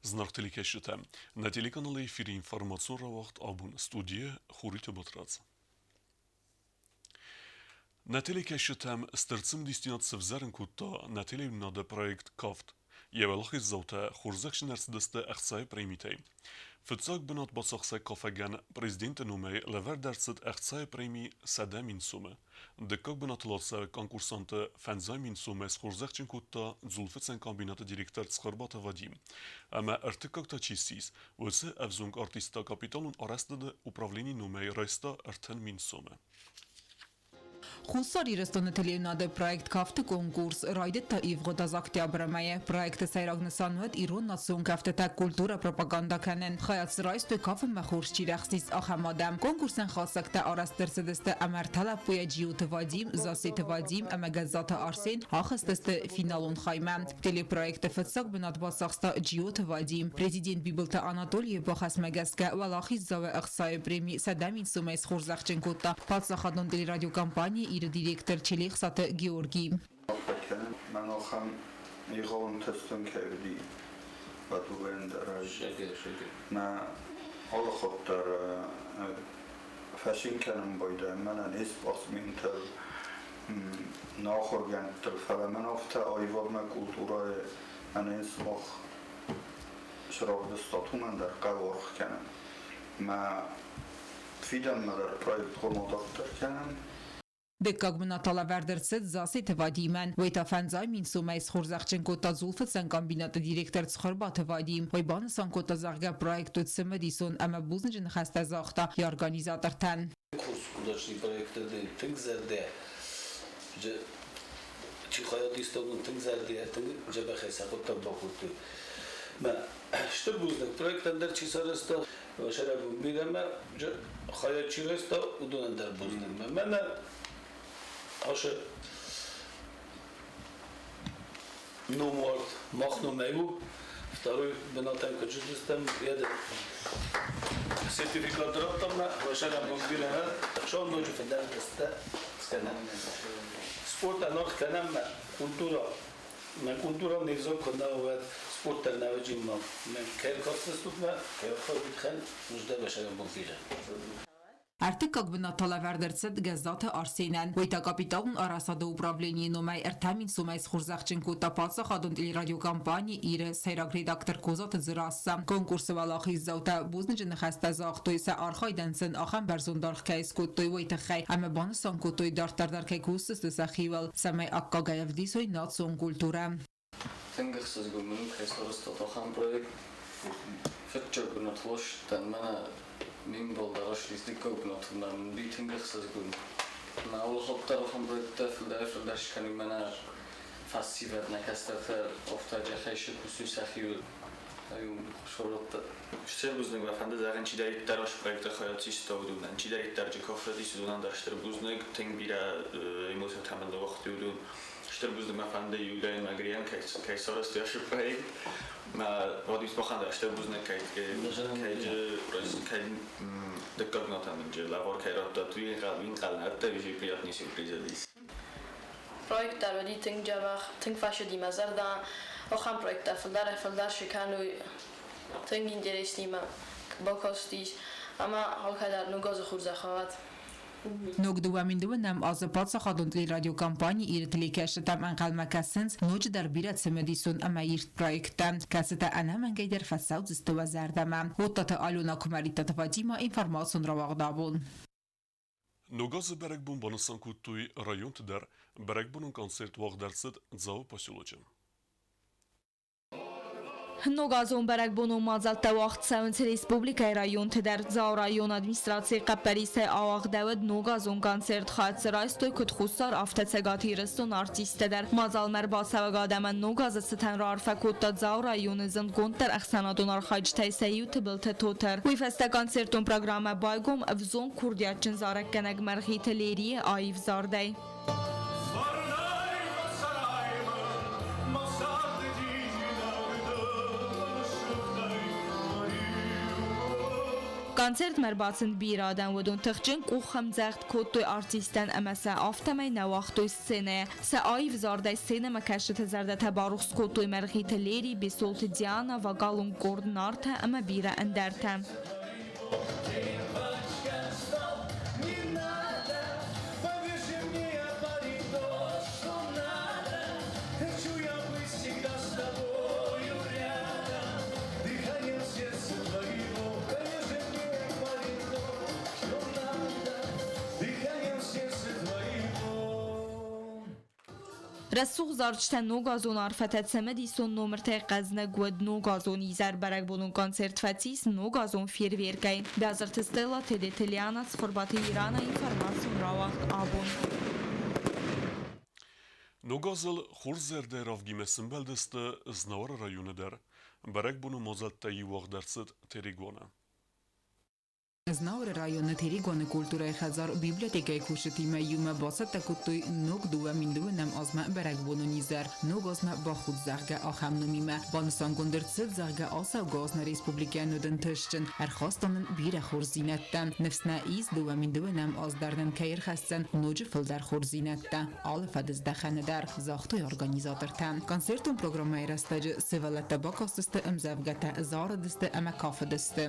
Зынаргъ телекӕсджытӕ, нӕ телеканалы эфиры информацион рауагъд абон студийы Хуриты Батрадз. Нӕ телекӕсджытӕм стыр цымыдисдзинад сӕвзӕрын кодта нӕ телеуынынады проект «Кафт». Йӕ уӕлахиздзаутӕ хорзӕхджын ӕрцыдысты ӕхцайы премитӕй. Фыццаг бынат бацахсӕг кафӕгӕн президенты номӕй лӕвӕрд ӕрцыд ӕхцайы преми 100 000 сомы. Дыккаг бынатыл ацӕуӕг конкурсанты 5 000 сомӕй схорзӕхджын кодта дзулфыцӕн комбинаты директор Цхуырбаты Вадим. Ӕмӕ ӕртыккаг та чи ссис, уыцы ӕвзонг артист та капиталон арӕзтады управленийы номӕй райста 30 000 сомы. Хуссар Ирыстоны телеуынады проект «Кафты конкурс» райдыдта ивгъуыд аз октябры мӕйы. Проекты сӕйраг нысан уыд ирон национ кӕфтытӕ культурӕ пропагандӕ кӕнын. Хайад дзы райстой кафынмӕ хорз чи рӕхстис, ахӕм адӕм. Конкурсӕн хатдзӕгтӕ арӕзт ӕрцыдысты ӕмӕ ӕртӕ лӕппуйӕ Джиоты Вадим, Зассеты Вадим ӕмӕ Гӕззаты Арсен ахызтысты финалон хаймӕ. Телепроекты фыццаг бынат бацахста Джиоты Вадим. Президент Бибылты Анатолийы бахӕсмӕ гӕсгӕ уӕлахиздзауы ӕхцайы преми 100 000 сомӕй схорзӕхджын кодта паддзахадон телерадиокомпанийы Иры директор Челехсаты Георгий. Мӕн ахӕм егъау ӕнтыстӕн кӕй уыди Бадулайӕн дӕр мӕ алы хатт дӕр фӕцин кӕнын байдайын мӕнӕн не спортсментыл, нӕ ахуыргӕндтыл, фӕлӕ мӕн афтӕ аивадмӕ культурӕйы мӕнӕн сымах сравдыстат, уымӕн дӕр хъӕуы аргъ кӕнын. Мӕ фидӕнмӕ дӕр проект хъуамӕ дарддӕр кӕнӕм. Дыккаг бынат лӕвӕрд ӕрцыд Засеты Вадимӕн. Уый та фӕндзай мин сомӕй схорзӕхджын кодта дзулфыцӕн комбинаты директор Цхуырбаты Вадим. Уый банысан кодта, зӕгъгӕ, проект уыд цымыдисон ӕмӕ бузныджы ныхӕстӕ загъта йӕ организатортӕн. Курс удачный проекты тынг зӕрдӕ чи хайад иста, уыдон тынг зӕрдӕ, тынг дзӕбӕхӕй сӕ хъуыддаг бакодтой. Мӕ стыр бузныг проектӕн дӕр чи сарӕзта, сӕрӕгон бирӕ мӕ хайад чи райста, уыдонӕн дӕр бузныг. Мӕнӕ ашы номуард мах номӕй у, второй бынатӕн куыд зындыстӕм, йӕ сертификат радтам мӕ, сӕрӕгон бирӕ сон ноджы фылдӕр тесттӕ скӕнӕм. Спорт ӕнаргъ кӕнӕм мӕ культура Мӕ культура не взаг куы нӕ уӕд спорт дӕр нӕ уыди ма. Мӕ кӕй ркастыстут мӕ, кӕй рхауд нуждӕ бӕсӕгӕн бон бирӕ. Ӕртыккаг бынат лӕвӕрд ӕрцыд Гӕззаты Арсенӕн. Уый та капиталон арӕзтады управленийы номӕй 3 000 сомӕй схорзӕхджын кодта паддзахадон телерадиокомпани Иры сӕйраг редактор Козаты Дзерассӕ. Конкурсы уӕлахиздзаутӕ бузныджы ныхӕстӕ загътой, сӕ архайдӕн сын ахӕм бӕрзонд аргъ кӕй скодтой, уый тыххӕй ӕмӕ банысан кодтой, дарддӕр дӕр кӕй кусдзысты сӕхиуыл, цӕмӕй аккагӕй ӕвдисой национ культурӕ. Тынг ӕхсызгон мын у, кӕй сарӕзтат ахӕм проект. Фыццаг бынатыл ссыдтӕн, мӕнӕ ме мбал дӕр ӕрцыдис дыккаг бынатыл, мӕ мын уый тынг ӕхсызгон. Мӕ алы хатт дӕр ахӕм проекттӕ фылдӕрӕй-фылдӕр скӕнын, мӕнӕ фӕсивӕд, нӕ кӕстӕртӕ афтӕ джихӕй сыкусой сӕхиуыл. Стыр бузныг мӕ фӕнды зӕгъын, чидӕриддӕр ацы проекты хайад систа, уыдонӕн, чидӕриддӕр Джекофы уыдонӕн дӕр стыр бузныг, тынг бирӕ эмоцитӕ мын ныууагътой уыдон. Стыр бузныг мӕ фӕнды Юлияйӕн ӕмӕ Грийӕн, кӕй сарӕзтой ацы проект. Мӕ Вадим махӕн дӕр стыр бузныг, кӕй кӕй дыккаг нотӕ мын лӕвар кӕй радтат, уый ӕнхъӕл нӕ уыдтӕн, очень приятный сюрприз уыдис. Проект дӕр уыди тынг дзӕбӕх, тынг фӕцыди мӕ зӕрдӕ. Ахӕм проекттӕ фылдӕрӕй-фылдӕр цы кӕной, тынг интереснимӕ бакастис ӕмӕ алкӕдӕр ног азы хорзӕх уӕд. Ног 2009 азы паддзахадон телерадиокомпани Иры телекӕсджытӕм ӕнхъӕлмӕ кӕсынц ноджыдӕр бирӕ цымыдисон ӕмӕ ирд проекттӕ, кӕцытӕ ӕнӕмӕнгӕй дӕр фӕцӕудзысты уӕ зӕрдӕмӕ. Оттаты Алена Куымӕридтаты Фатимӕ, информацион рауагъд абон. Ног азы бӕрӕгбон банысан кодтой районты дӕр. Бӕрӕгбонон концерт уагъд ӕрцыд Дзауы поселочы. Ногазон бӕрӕгбонон мадзӕлттӕ уагъд цӕуынц республикӕйы районты дӕр. Дзауы районы администрацийы хъӕппӕрисӕй ауагъдӕуыд ногазон концерт. Хӕццӕ райстой куыд Хуссар, афтӕ Цӕгат Ирыстоны артисттӕ дӕр. Мадзалмӕ ӕрбацӕуӕг адӕмӕн ног азы цытӕн раарфӕ кодта Дзауы районы зындгонддӕр ӕхсӕнадон архайджытӕй сӕ иу Тыбылты Тотыр. Уый фӕстӕ концертон программӕ байгом ӕвзонг курдиатджын зарӕггӕнӕг Мӕргъиты Лерийы аив зардӕй. Концертмӕ ӕрбацыд бирӕ адӕм, уыдон тыхджын къухӕмдзӕгъд кодтой артисттӕн ӕмӕ сӕ афтӕмӕй нӕ уагътой сценӕйӕ. Сӕ аив зардӕй сценӕмӕкӕсджыты зӕрдӕтӕ барухс кодтой Мӕргъиты Лери, Бесолты Диана, вокалон къорд Нартӕ ӕмӕ бирӕ ӕндӕртӕ. Рӕсугъд зарджытӕ ногазон арфӕтӕ цымыдисон номыртӕй хъӕзныг уыд ногазон изӕр бӕрӕгбонон концерт фӕцис ногазон фейерверкӕй. Бязырты Стелла, Тедеты Лиана, Цхуырбаты Ирана информацион рауагъд абон. Ногазыл хорз зӕрдӕ равгимӕ сымбӕлдысты Знауыры районы дӕр. Бӕрӕгбоны мадзӕлттӕ иу уагъд ӕрцыд Терегоны. Знауыры районы Терегоны культурӕйы хӕдзар библиотекӕйы кусджытимӕ иумӕ бацӕттӕ кодтой ног 2002-ӕм азмӕ бӕрӕгбонон изӕр Ног азмӕ бахудт, зӕгъгӕ, ахӕм номимӕ. Банысангонд ӕрцыд, зӕгъгӕ, ацӕугӕ аз нӕ республикӕйӕн уыд ӕнтыстджын, ӕрхаста нын бирӕ хорздзинӕдтӕ. Ныфс нӕ ис, 2002-ӕм аз дӕр нын кӕй ӕрхӕсдзӕн ноджы фылдӕр хорздзинӕдтӕ алы фӕдыздӕхӕны дӕр, загътой организатортӕ. Концертон программӕйы рӕстӕджы сывӕллӕттӕ бакастысты ӕмдзӕвгӕтӕ, зарыдысты ӕмӕ кафыдысты.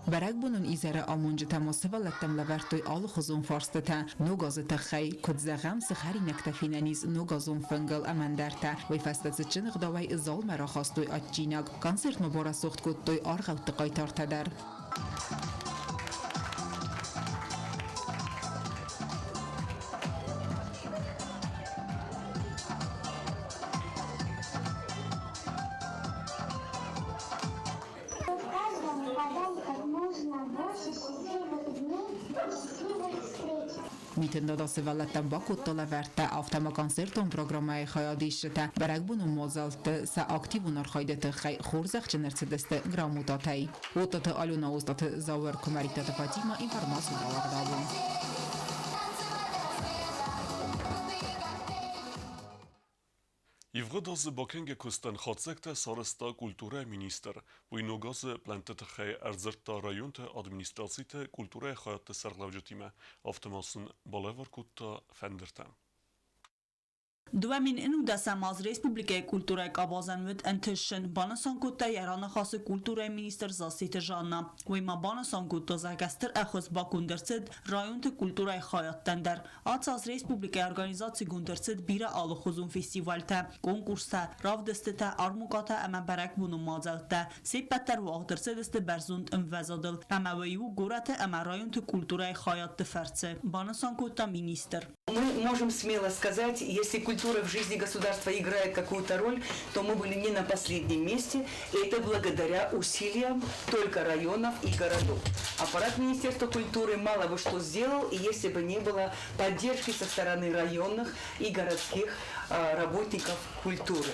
Бӕрӕгбонон изӕры амонджытӕ ма сывӕллӕттӕм лӕвӕрдтой алыхуызон фарстытӕ Ног азы тыххӕй, куыд зӕгъӕм, цы хӕринӕгтӕ фенӕн ис ногазон фынгыл ӕмӕ ӕндӕртӕ. Уый фӕстӕ цытджын ӕгъдауӕй залмӕ рахастой адджинаг. Концертмӕ барӕсугъд кодтой аргъӕутты хъайтартӕ дӕр. В каждом угадай как можно больше счастливых дней и счастливых встреч. Митын Дада сывӕллӕттӕн бакодта лӕвӕрттӕ, афтӕ ма концертон программӕйы хайадисджытӕ бӕрӕгбонон мадзӕлтты сӕ активон архайды тыххӕй хорзӕхджын ӕрцыдысты грамотатӕй. Оттаты Алена, Остъаты Зауыр, Куымӕридтаты Фатимӕ информацион рауагъдадон. Ивгъуыд азы бакӕнгӕ куыстӕн хатдзӕгтӕ сарӕзта культурӕйы министр. Уый ног азы плӕнтты тыххӕй ӕрдзырдта районты администрациты культурӕйы хайадты сӕргълӕуджытимӕ, афтӕ ма сын балӕвар кодта фӕндыртӕ. 2011 аз республикӕйы культурӕйы къабазӕн уыд ӕнтыстджын, банысан кодта йӕ раныхасы культурӕйы министр Зассеты Жанна. Уый ма банысан кодта, зӕгъгӕ, стыр ӕххуыс баконд ӕрцыд районты культурӕйы хайадтӕн дӕр. Ацы аз республикӕйы организацигонд ӕрцыд бирӕ алыхуызон фестивальтӕ, конкурстӕ, равдыстытӕ, армукъатӕ ӕмӕ бӕрӕгбонон мадзӕлттӕ. Се ппӕт дӕр уагъд ӕрцыдысты бӕрзонд ӕмвӕзадыл ӕмӕ уый у горӕты ӕмӕ районты культурӕйы хайадты фӕрцы, банысан кодта министр. Мы можем смело сказать, если культура в жизни государства играет какую-то роль, то мы были не на последнем месте. И это благодаря усилиям только районов и городов. Аппарат Министерства культуры мало бы что сделал, если бы не было поддержки со стороны районных и городских работников культуры.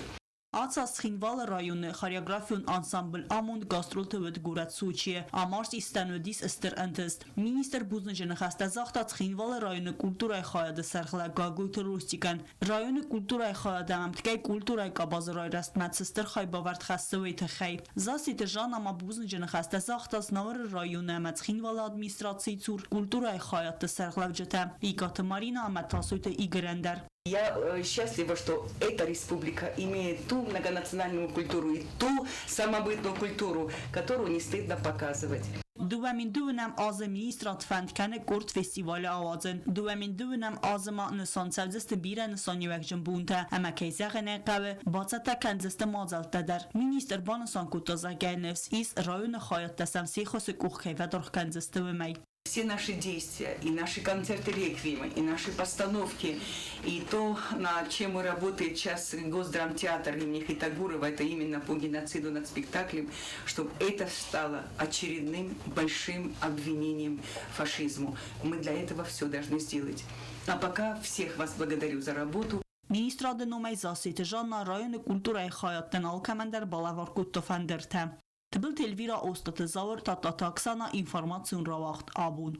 Ацы аз Цхинвалы районы хореографион ансамбль Амонд гастролты уыд горӕт Сочийы. Амарс истӕн уыдис стыр ӕнтыст. Министр бузныджы ныхӕстӕ загъта Цхинвалы районы культурӕйы хайады сӕргълӕг Гаглойты Ростикӕн. Районы культурӕйы хайады ӕмткӕй культурӕйы къабазы райрӕзтмӕ цы стыр хайбавӕрд хӕссы, уый тыххӕй. Зассеты Жанна ма бузныджы ныхӕстӕ загъта Знауыры районы ӕмӕ Цхинвалы администрацийы цур культурӕйы хайадты сӕргълӕуджытӕ Икъаты Маринӕ ӕмӕ Тасойты Игорӕн дӕр. Я счастлива, что эта республика имеет ту многонациональную культуру и ту самобытную культуру, которую не стыдно показывать. 2002-ӕм азы министрад фӕнд кӕны къорд фестивалы ауадзын. 2002-ӕм азы ма нысан цӕудзысты бирӕ нысаниуӕгджын бонтӕ ӕмӕ, кӕй зӕгъын ӕй хъӕуы, бацӕттӕ кӕндзысты мадзӕлттӕ дӕр. Министр банысан кодта, зӕгъгӕ, ныфс ис, районы хайадтӕ сӕм се ххуысы къух кӕй фӕдаргъ кӕндзысты, уымӕй. Все наши действия, и наши концерты-реквиемы, и наши постановки, и то, над чем мы работает сейчас Госдрамтеатр имени Хетагурова, это именно по геноциду над спектаклем, чтобы это стало очередным большим обвинением фашизму. Мы для этого все должны сделать. А пока всех вас благодарю за работу. Министрады номӕй Зассеты Жанна районы культурӕйы хайадтӕн алкӕмӕн дӕр балӕвар кодта фӕндыртӕ. Тыбылты Эльвира, Остъаты Зауыр, Тадтаты Оксана, информацион рауагъд Абон.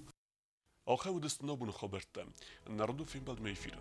Ахӕм уыдысты нӕ абоны хабӕрттӕ. Народон фембӕлдмӕ эфиры.